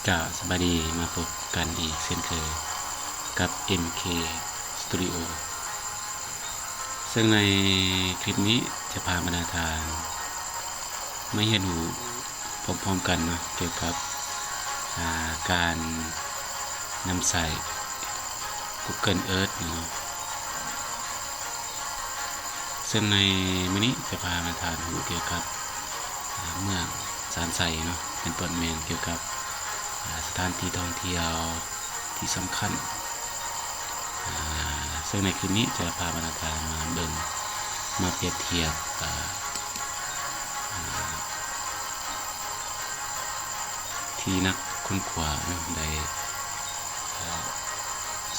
ເຈົ້າ ສະບາຍດີ ມາພົບກັນອີກເຊັ່ນເຄີຍກັບ ເອັມເຄ ສະຕູດິໂອ ເຊິ່ງໃນຄລິບນີ້ຈະພາບັນດາທ່ານມາຮຽນຮູ້ພ້ອມໆກັນເນາະ ກ່ຽວກັບ ອາ ການນຳໃຊ້ Google Earth ເນາະ. ເຊິ່ງໃນມື້ນີ້ຈະພາທ່ານຮູ້ກ່ຽວກັບ ອາ ເມືອງຊານໄຊເນາະ ເປັນຕົ້ນແມ່ນກ່ຽວກັບ ອາ ສະຖານທີ່ທ່ອງທ່ຽວທີ່ສຳຄັນ ອາ ເຊິ່ງໃນຄລິບນີ້ຈະພາບັນດາທ່ານມາເບິ່ງ ມາປຽບທຽບ ອາ ອາ ທີ່ນັກຄົ້ນຄວ້າເນາະ ໄດ້ ເອີ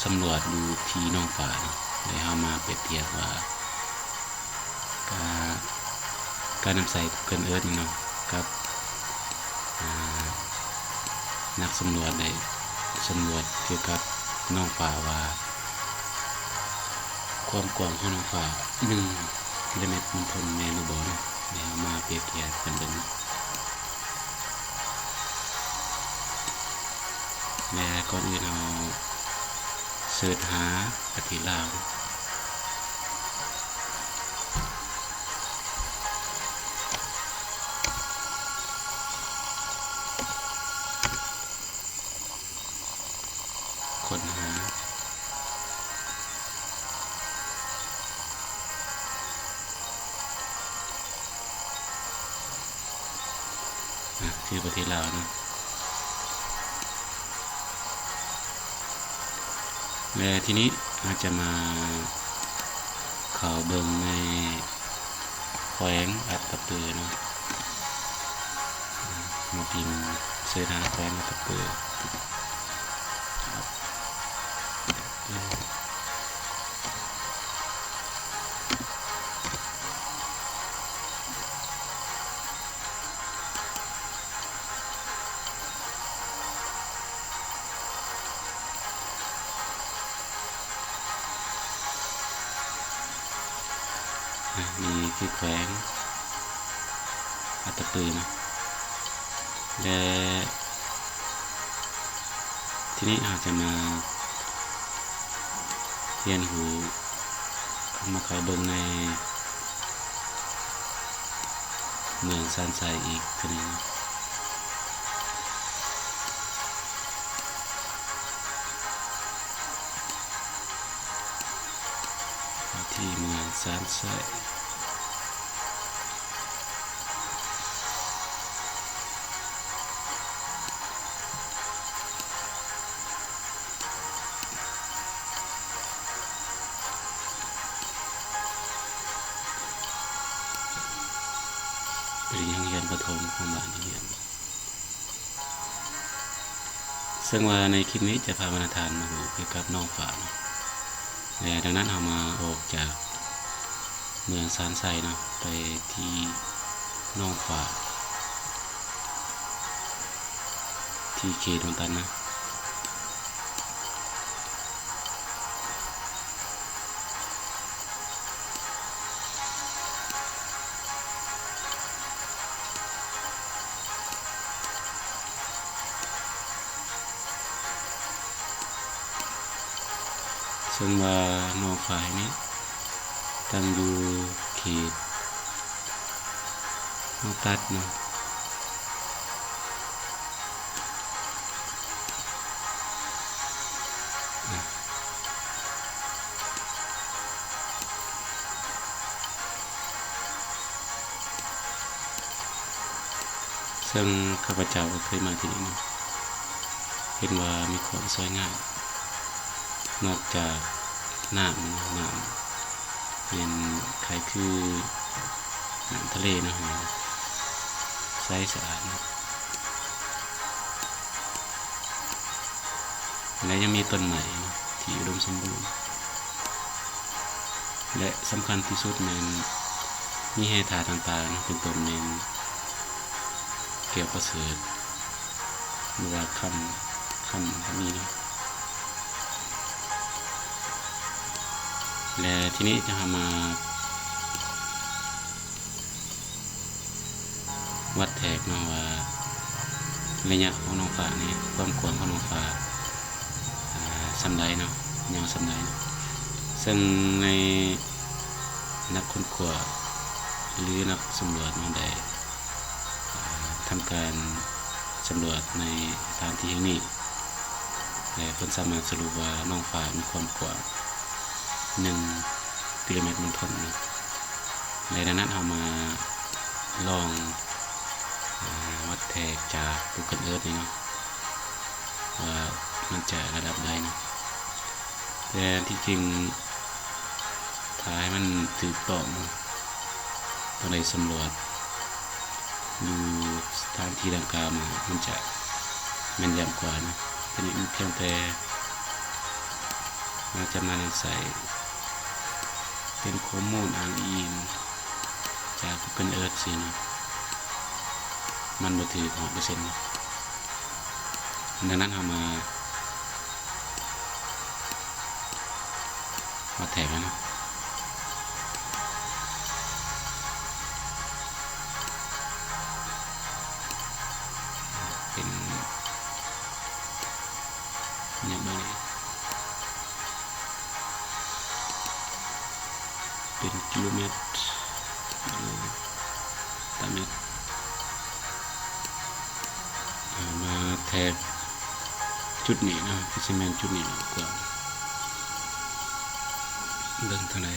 ສຳຫຼວດຢູ່ທີ່ໜອງຝາເນາະ ແລະ ເຮົາມາປຽບທຽບວ່າ ກາ ການນຳໃຊ້ Google Earth ນີ້ເນາະ ກັບ ອາ ນັກສຳຫຼວດໄດ້ສຳຫຼວດກ່ຽວກັບໜອງຝາວ່າ ຄວາມກວ້າງຂອງໜອງຝາ ໜຶ່ງກິໂລແມັດ ມັນທົນແມ່ນຫຼືບໍ່ເນາະ ດຽວເຮົາມາປຽບທຽບກັນເບິ່ງ. ແລະ ກ່ອນອື່ນເຮົາເສີດຫາປະເທດລາວ ຄົ້ນຫາ ອາ ຄືປະເທດລາວເນາະ ແລະ ທີນີ້ເຮົາຈະມາເຂົ້າເບິ່ງໃນ ແຂວງອັດຕະປືເນາະ ມາພິມເສີດຫາແຂວງອັດຕະປື. ອາ ນີ້ຄືແຂວງອັດຕະປືເນາະ ແລະ ທີນີ້ເຮົາຈະມາຮຽນຮູ້ ມາເຂົ້າເບິ່ງໃນ ເມືອງຊານໄຊອີກເທື່ອໜຶ່ງ ທີ່ເມືອງຊານໄຊ. ໄປຮຽນໂຮງຮຽນປະຖົມຂອງບ້ານຮຽນ ເຊິ່ງວ່າໃນຄລິບນີ້ຈະພາບັນດາທ່ານມາຮູ້ກ່ຽວກັບໜອງຝາເນາະ ແລະ ດັ່ງນັ້ນເຮົາມາອອກຈາກເມືອງຊານໄຊເນາະ ໄປທີ່ໜອງຝາ ທີ່ເຂດດອນຕັນນະ. ເຊິ່ງວ່າໜອງຝາແຫ່ງນີ້ຕັ້ງຢູ່ເຂດ ເຮົາຕັດເນາະ ເຊິ່ງຂ້າພະເຈົ້າກໍເຄີຍມາທີ່ນີ້ເນາະ ເຫັນວ່າມີຄວາມສວຍງາມ ນອກຈາກນ້ຳເນາະ ນ້ຳ ແມ່ນຄ້າຍຄືນ້ຳທະເລເນາະ ໃສສະອາດເນາະ ແລະ ຍັງມີຕົ້ນໄມ້ເນາະທີ່ອຸດົມສົມບູນ ແລະ ສຳຄັນທີ່ສຸດແມ່ນມີແຮ່ທາດຕ່າງໆເນາະ ເປັນຕົ້ນແມ່ນແກ້ວປະເສີດ ຫຼືວ່າຄຳ ຄຳແບບນີ້ເນາະ ແລະ ທີນີ້ຈະເຮົາມາວັດແທກເນາະວ່າ ໄລຍະຂອງໜອງຟ້ານີ້ ຄວາມກວ້າງຂອງໜອງຟ້າ ອ່າ ສ່ຳໃດເນາະ ຍາວສ່ຳໃດເນາະ. ເຊິ່ງໃນນັກຄົ້ນຄວ້າ ຫຼື ນັກສຳຫຼວດເນາະ ໄດ້ ອ່າ ທຳການສຳຫຼວດໃນສະຖານທີ່ແຫ່ງນີ້ ແລະ ເພິ່ນສາມາດສະຫຼຸບວ່າໜອງຟ້າມີຄວາມກວ້າງ ໜຶ່ງກິໂລແມັດເປັນຕົ້ນເນາະ. ແລະ ດັ່ງນັ້ນເຮົາມາລອງ ອ່າ ວັດແທກຈາກ Google Earth ນີ້ເນາະ ວ່າມັນຈະລະດັບໃດເນາະ. ແຕ່ທີ່ຈິງ ຖ້າໃຫ້ມັນຖືກຕ້ອງເນາະ ຕ້ອງໄດ້ສຳຫຼວດຢູ່ສະຖານທີ່ດັ່ງກ່າວມາ ມັນຈະແມ່ນຢຳກວ່າເນາະ. ທີນີ້ພຽງແຕ່ເຮົາຈະມານຳໃຊ້ເປັນຂໍ້ມູນອ້າງອີງຈາກ Google Earth ຊີ້ນະ ມັນບໍ່ຖືກຮ້ອຍເປີເຊັນເນາະ. ດັ່ງນັ້ນເຮົາມາ ມາແທກແລ້ວເນາະ ເປັນ ຍັບເບິ່ງນີ້ ເປັນກິໂລແມັດ ຫຼື ຕາແມັດ. ເອົາມາແທກຈຸດນີ້ເນາະ ຄືຊິແມ່ນຈຸດນີ້ເນາະ ກວ້າງ ເບິ່ງເທົ່າໃດ.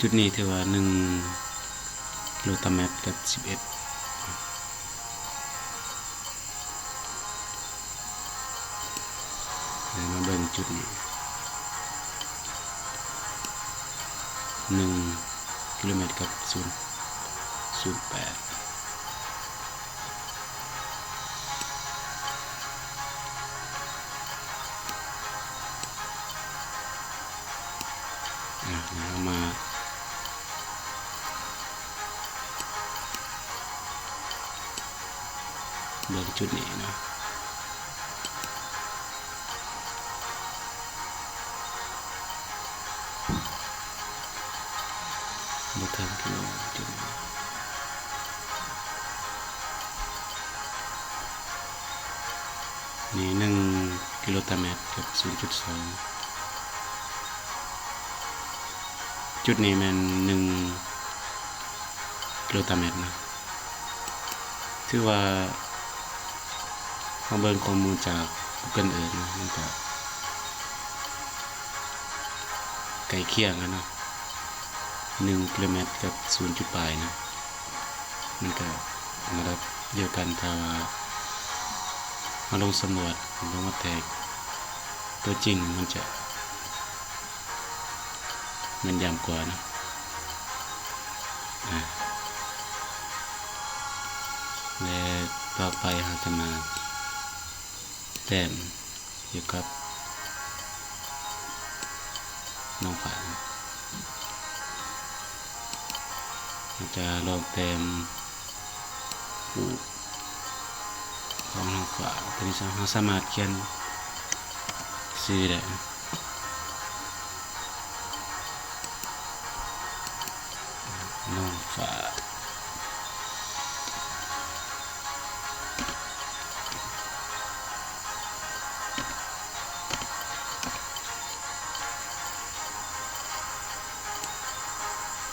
ຈຸດນີ້ຖືວ່າໜຶ່ງກິໂລຕາແມັດກັບສິບເອັດ. ແລ້ວມາເບິ່ງຈຸດນີ້ ໜຶ່ງກິໂລແມັດກັບສູນ ສູນແປດ. ອ່າ ເຮົາມາເບິ່ງຈຸດນີ້ເນາະ ບໍ່ເຖິງກິໂລ ຈຸດນີ້ ນີ້ໜຶ່ງກິໂລຕາແມັດກັບສູນຈຸດສອງ ຈຸດນີ້ແມ່ນໜຶ່ງກິໂລຕາແມັດນະ. ຖືວ່າເຮົາເບິ່ງຂໍ້ມູນຈາກ Google Earth ເນາະ ມັນກະໃກ້ຄຽງກັນເນາະ ໜຶ່ງກິໂລແມັດກັບສູນຈຸດປາຍນະ. ມັນກະລະດັບດຽວກັນ ຖ້າວ່າເຮົາລົງສຳຫຼວດ ລົງມາແທກຕົວຈິງ ມັນຈະແມ່ນຢຳກວ່າເນາະ. ອ່າ ແລະ ຕໍ່ໄປເຮົາຈະມາແຕ້ມ ກ່ຽວກັບໜອງຟ້າ ເຮົາຈະລອງແຕ້ມຮູບຂອງໜອງຟ້າ. ຕົວນີ້ເຮົາສາມາດຂຽນຊື່ໄດ້ ໜອງຟ້າ.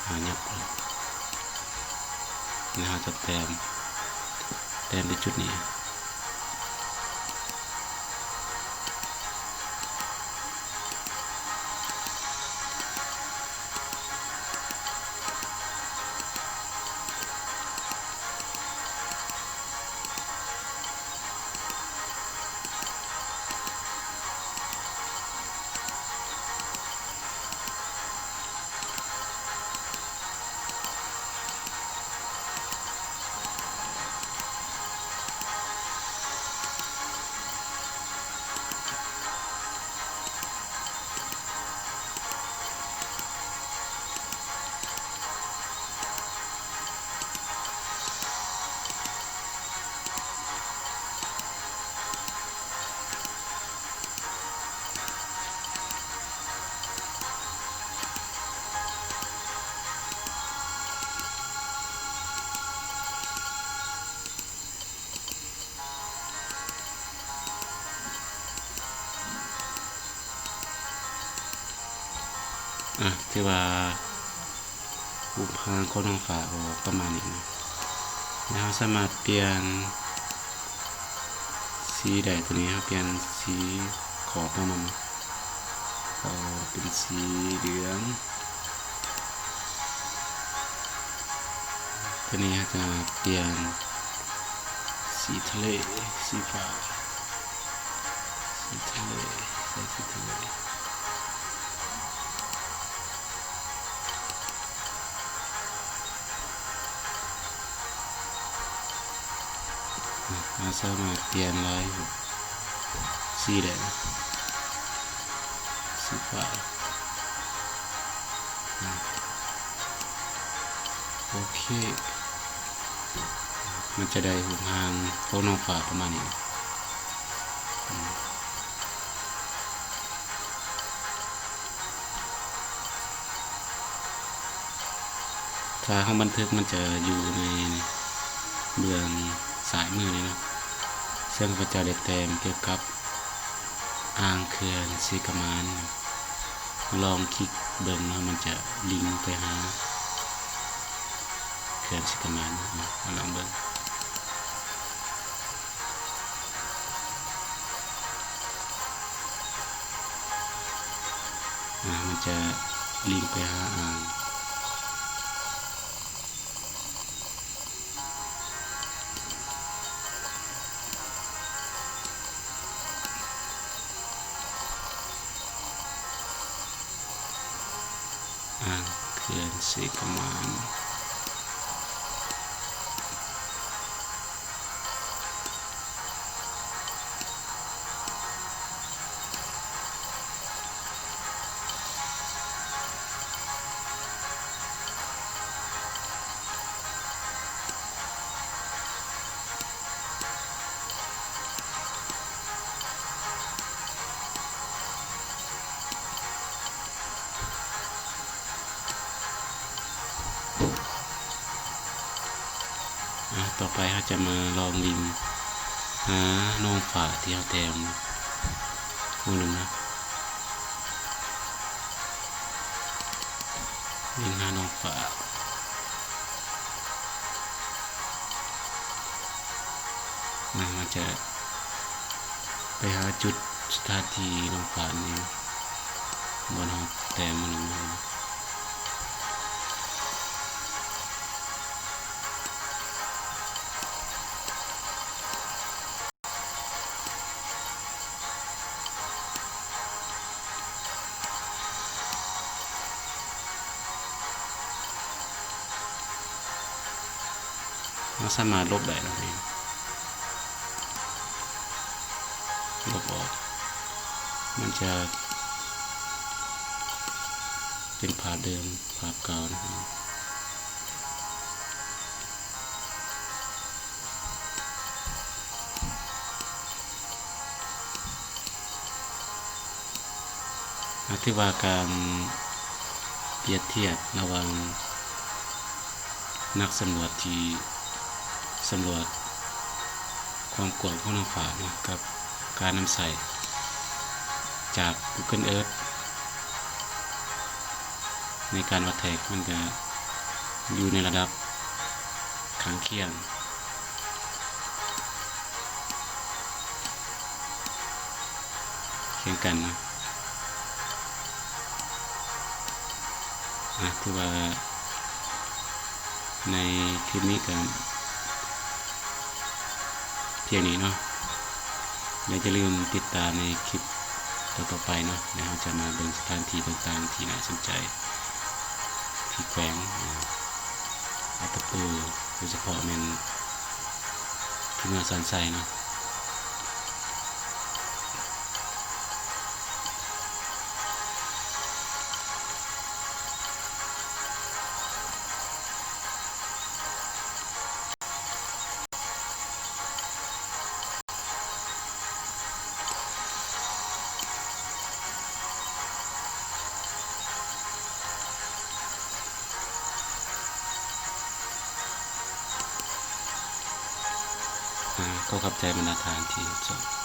ຫາຫຍັບເລີຍ ແລ້ວເຮົາຈະແຕ້ມ ແຕ້ມທີ່ຈຸດນີ້. ອາ ຖືວ່າຮູບຮ່າງຂອງທ້ອງຟ້າອອກປະມານນີ້ນະ. ແລ້ວເຮົາສາມາດປ່ຽນສີໄດ້ ໂຕນີ້ເຮົາປ່ຽນສີຂອບຂອງມັນ ເອົາເປັນສີເຫຼືອງ. ໂຕນີ້ເຮົາຈະປ່ຽນສີທະເລ ສີຟ້າ ສີທະເລ ໃສ່ສີທະເລ. ເຮົາສາມາດປ່ຽນລາຍສີໄດ້ນະ ສີຟ້າ. ໂອເຄ ມັນຈະໄດ້ຮູບຮ່າງຂອງທ້ອງຟ້າປະມານນີ້. ຖ້າເຮົາບັນທຶກມັນຈະຢູ່ໃນເບື້ອງຊ້າຍມືນີ້ນະ, ເຊິ່ງຂ້າພະເຈົ້າໄດ້ແຕ້ມກ່ຽວກັບອ່າງເຂື່ອນສີກະໝານ. ລອງຄລິກເບິ່ງເນາະ, ມັນຈະລິງໄປຫາເຂື່ອນສີກະໝານ. ເຮົາລອງເບິ່ງ. ອາ ມັນຈະລິງໄປຫາອ່າງ ອ່າງເຂື່ອນສີກະໝານ. ອາ ຕໍ່ໄປເຮົາຈະມາລອງລິງຫານ້ອງຟ້າທີ່ເຮົາແຕ້ມໝູ່ໜຶ່ງນະ, ລິງຫານ້ອງຟ້າ. ອາ ມັນຈະໄປຫາຈຸດ ສະຖານທີ່ນ້ອງຟ້ານີ້ ບ່ອນເຮົາແຕ້ມມື້ນັ້ນ. ເຮົາສາມາດລົບໄດ້ເນາະ ລົບອອກ ມັນຈະເປັນພາບເດີມ ພາບເກົ່ານະ. ອາ ຖືວ່າການປຽບທຽບລະຫວ່າງນັກສຳຫຼວດທີ່ສຳຫຼວດຄວາມກວ້າງຂອງທ້ອງຟ້າເນາະ ກັບການນຳໃຊ້ຈາກ Google Earth ໃນການວັດແທກ ມັນກະຢູ່ໃນລະດັບຂ້າງຄຽງ ຄຽງກັນເນາະ. ອາ ຖືວ່າໃນຄລິບນີ້ກະພຽງນີ້ເນາະ ແລະ ຢ່າລືມຕິດຕາມໃນຄລິບຕໍ່ໆໄປເນາະ ແລະ ເຮົາຈະມາເບິ່ງສະຖານທີ່ຕ່າງໆທີ່ໜ້າສົນໃຈ ທີ່ແຂວງ ອາ ອັດຕະປື ໂດຍສະເພາະແມ່ນທີ່ເມືອງຊານໄຊເນາະ. ອາ ຂໍຂອບໃຈບັນດາທ່ານທີ່ຮັບຊົມ.